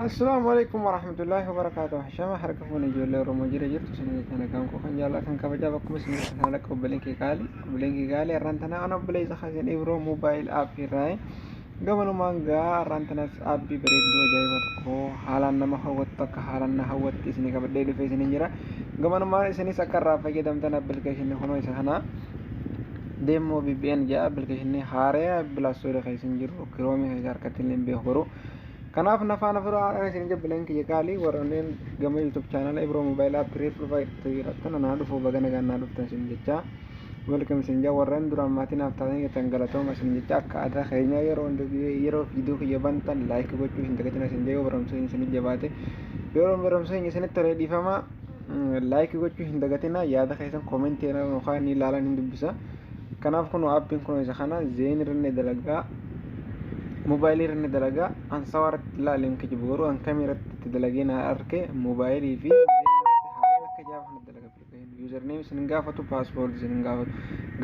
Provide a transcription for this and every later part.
Assalaamu alaikum warahmatullaahi wabarakaatuh. Shama harka fuune ijoollee Oromoo jira jirtu isin jecha nagaan koo kan jaalladha kan kabajaa bakkuma isin jirtu kana lakka obboleen kee qaali obboleen kee qaali har'aan tana ana obboleessa keessan Ibroo moobaayil aappii irraa gamanumaan gaa har'aan tanas aappii bareedduu ajaa'iba tokko haalaan nama hawwattu akka haalaan na hawwatti isinii qabadhee dhufee isinin jira gamanumaan isinis akka irraa fayyadamtan appilikeeshinii kunoo isa kana deemoo VPN jedha appilikeeshinii haaraa bilaastoora keessa hin jiru kiroomii keessa harkatti illee hin beeku garuu Kanaaf na faana turaa har'a isin jabbileen kiyya qaalii warreen gama YouTube channel Ibro Mobile App reef dhufaa jirtan anaa dhufu baga nagaan naa dhuftan isin jecha welcome isin jaa warreen duraan maatii naaf taatanii jirtan galatooma isin jecha akka aadaa keenyaa yeroo hunda yeroo viidiyoo kiyya bantan like gochuu hin dagatina isin jaa yoo barumsa keenya isinit jabaate yeroo barumsa keenya isinitti tolee dhiifama like gochuu hin dagatina yaada keessan komentii yookaan ni ilaalan hin dubbisa. Kanaaf kunoo appiin kunoo isa kana zeen irra ni dalagaa moobaayilii irra ni dalagaa an sawaa irratti ilaalee hin kijibu garuu an kamii irratti itti dalagee na arke moobaayilii fi zeen irratti haalaan akka jaaba kana dalaga yuuzarneem isin hin gaafatu paaspoortii isin hin gaafatu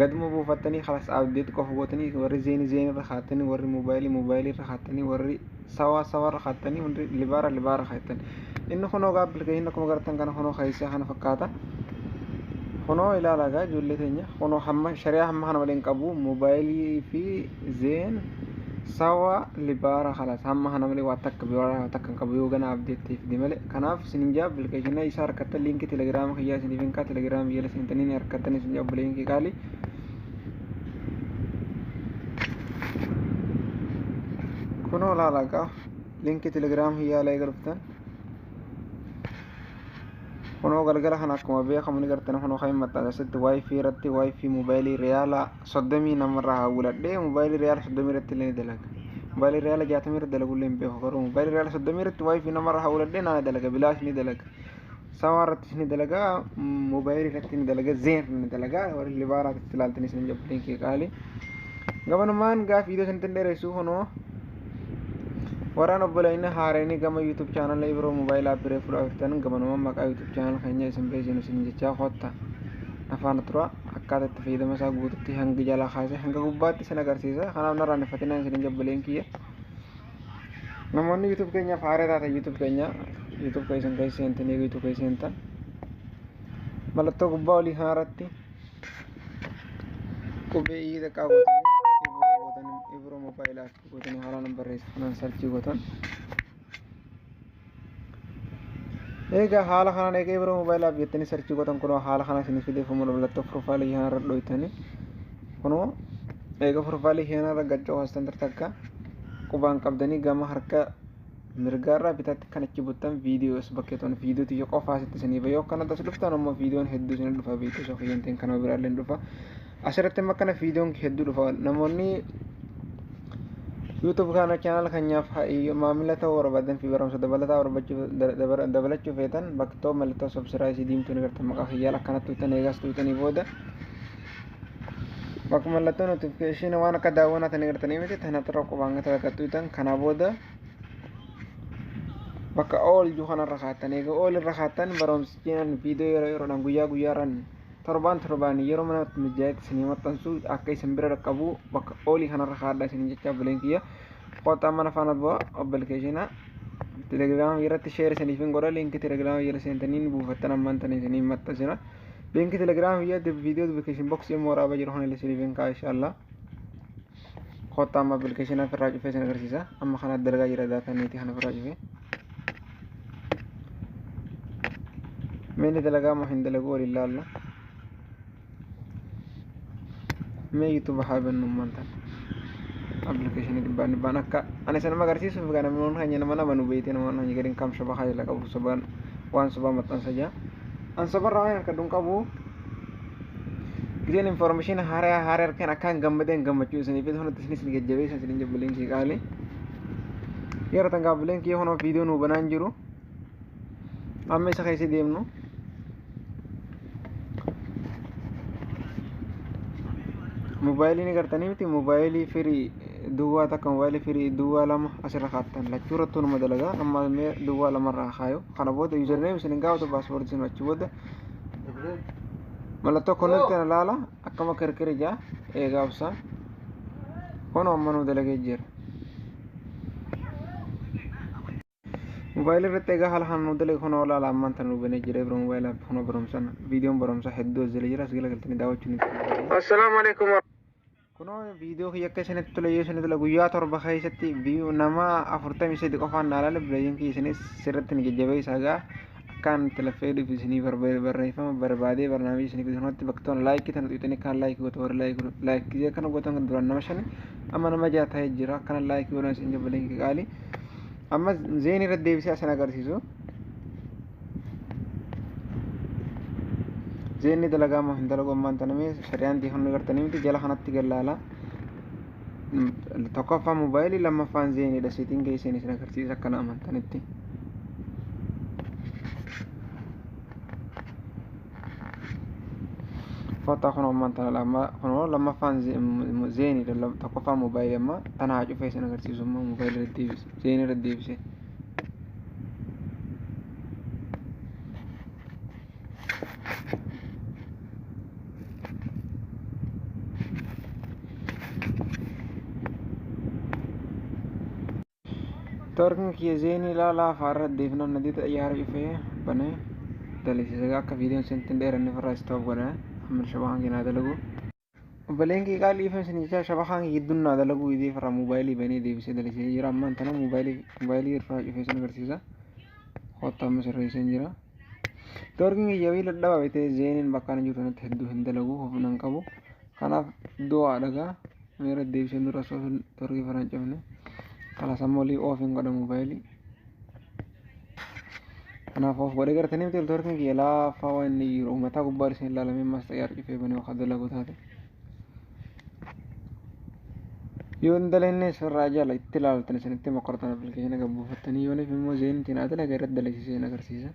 gaduma buufattanii kalas abdeet qofa gootanii warri zeenii zeen irra kaattanii warri moobaayilii moobaayilii irra kaattanii warri sawaa sawaa irra kaattanii hundi libaara libaara kaattan inni kunoo gaa appilikeeshinii akkuma gartan kana kunoo keessaa kana fakkaata kunoo ilaalaa gaa ijoollee teenya kunoo hamma shari'aa hamma kana malee hin qabu moobaayilii fi zeen sawa libaara kalas hamma kana malee waa takka biraa waa takka hin qabu yoo gana abdeetti fide malee kanaaf isin hin jaa appilikeeshinii isaa harkattan liinkii telegiraama kiyyaa isiniif hin kaa telegiraama jala seentanii ni harkattan isin jaa obboleeyyan kee qaalii Kunoo laala gaa linkii telegiraam hiyyaa eega dhuftan kunoo galgala kana akkuma beekamu ni gartan kunoo kan maxxansa asitti wifi irratti wifi moobaayilii riyaala 30 namarraa hawwiladhee moobaayilii riyaala 30 irratti illee ni dalaga moobaayilii riyaala 60 irratti dalagu illee hin beeku garuu moobaayilii riyaala 30 irratti wifi namarraa hawwiladhee naa dalaga bilaash ni dalaga Sawaa irrattis ni dalaga, moobaayilii irratti ni dalaga, zeen ni dalaga, warri libaaraatti ilaaltanii isin jabbileen kee qaali. Gamanumaan gaa viidiyoo isinitti hin dheeressu kunoo warraan obboleeyni haareenii gama YouTube channel Ibro Mobile App reefu dhuftan gamanumaan maqaa YouTube channel keenya isin beeksinu isin jechaa kotta afaan tura akkaataa itti fayyadama isaa guututti hanga jalaa kaasee hanga gubbaatti isin agarsiisa kanaaf narraan ifatinaan isin jabbileen kiyya. Namoonni YouTube keenyaaf haaraa taatan YouTube keenya YouTube keessan keessa seentanii YouTube keessa seentan mallattoo gubbaa olii kana irratti qubee ii xiqqaa gootanii Ibro gootanii Ibro mobile app gootanii haalaan nan barreessa kanaan sarchii gootan. Egaa haala kanaan egaa Ibro mobile app jettanii sarchii gootan kunoo haala kana isinii fidee fuula mallattoo profaayilii kana irra dhoytanii kunoo eega profaayilii kana irra gaccoo haastan takka qubaan qabdanii gama harka mirgaarraa bitaatti kan achi buttan viidiyoos bakkee toon viidiyoo tiyya qofaa asitti isinii ba'a yoo akkanatti as dhuftan ammoo viidiyoon hedduu isin dhufa viidiyoo osoo kiyyan ta'in kanuma biraallee dhufa asirratti amma akkana viidiyoon hedduu dhufa namoonni YouTube kana channel keenyaaf maamila ta'uu barbaadan fi barumsa dabalataa dabalachuu feetan bakkatoo mallattoo subscribe diimtuu ni gartan maqaa kiyyaal akkanatti tuutan eegas tuutanii booda Bakka mallattoo notification waan akka daawwannaa tana gartanii miti tana xirra qubaan gata bakka tuutan kana booda bakka all jiru kanarra kaattan eega all irra kaattan barumsichi viidiyoo yeroo yeroodhaan guyyaa guyyaarraan torbaan torbaan yeroo mana mijaa'etti isinii maxxansu akka isin bira dhaqqabu bakka oolii kanarra kaadhaa isin jecha obboleen kiyya kottaa mana faana bu'a obbolkeeshina telegiraama irratti sheer isiniif hin godha liinkii telegiraama jala seentanii ni buufattan ammaan tana isinii maxxansina. Link telegram biyya video application box immoo waraabaa jiru kana isiniif hin ka'a inshallah. Kottaa amma application ofirraa cufee isin agarsiisa. Amma kana dalagaa jira daataa neetii kana ofirraa cufee. Mee dalagaa moo hin dalagu waliin laalla. Mee YouTube haa bannu ammaan tana. Application dhibbaan dhibbaan akka ani isin agarsiisuuf kan namoonni keenya nama nama nu beeyte namoonni keenya gadiin kam shabakaa jala qabu sobaan waan sobaa maxxansa jaa. An sobarraa waan harkadhu hin qabu. Giseen information haaraa haaraa harkaan akkaan gammadeen gammachuu isinii fi hunatti isinis ni jajjabeessa isin jabbileen kee qaali. Yeroo tan gaabbileen kee hunoo viidiyoo nuu banaan jiru. Amma isa keessa deemnu. Mobaayilii ni gartanii miti mobaayilii firii duwwaa takka mobaayilii firii duwwaa lama asirra kaattan lachuu irrattuu nama dalagaa amma mee duwwaa lamarraa kaayu kana booda username isin hin gaafatu paaspoortii isin achi booda mallattoo connect kana laala akkama kirkiri jaa eegaa obsaa kun amma nu dalagee jira. Mobaayilii irratti egaa haala kanaan nu dalagu kunoo ilaala ammaan tana nu banee jira Ibro Mobile App kunoo barumsaan viidiyoon barumsaa hedduu as jala jira as gala galtanii daawwachuu ni dandeessu. Assalaamu alaikum. Kunoo viidiyoo kiyya akka isinitti tole yoo isinitti tole guyyaa 7 keessatti nama 43 qofaan naa ilaale bileeyyiin kiyya isinis sirriitti ni jajjabeessa egaa akkaan itti laffee dhufu isinii barreeffama barbaadee barnaamija isinii fidu kanatti bakka tola laayikii tana xuqxanii akkaan laayikii gootu warri laayikii akkana gootan duraan nama 5 amma nama 6 ta'ee jira akkana laayikii godhan isin jabbaleen qaali amma zeenii irra deebisee asin agarsiisu. Zeenni dalagaa moo hin dalagu ammaan tana mee shari'aan diifannu gartanii miti jala kanatti gallaala. Tokkoffaan moobaayilii lammaffaan zeeniidha seetiin keessan isin agarsiisa akkana amantanitti. Fotaa kun ammaan tana lama kun lammaffaan zeeniidha tokkoffaan moobaayilii amma tana haa cufee isin agarsiisu immoo moobaayilii irra deebise zeenii irra deebise. Torkin kiyya zeenii ilaalaa afaarra deefnaan nadii xayyaara cufee banee dalisiisa akka viidiyoon isinitti hin dheeranne ofirraa istoop godha amma shabakaan keenyaa dalagu. Obboleen kee qaalii ifa isin jechaa shabakaan gidduun naa dalaguu idee irraa moobaayilii banee deebisee dalisiisee jira ammaan tana moobaayilii irraa cufee isin agarsiisa. Kottaa amma sirreessee jira. Torkin kiyya wii dadhabaa bitee zeeniin bakka ana jiru sanatti hedduu hin dalagu humna hin qabu. Kanaaf du'aa dhagaa meera deebisee dura osoo torkii faraan cufne. Kanas ammoo olii oof hin godha moobaayilii. Kanaaf of godhee gartanii miti torkiin kiyya laafaa waan inni jiru mataa gubbaa isin ilaalamee ammas xayyaara cufee banee akka dalagu taate. Yoo hin dalagne sirraa jala itti ilaaltan isinitti mokortan appilikeeshina gad buufattanii yooniif immoo zeenitiin haa dalaga irratti dalagsiisee agarsiisa.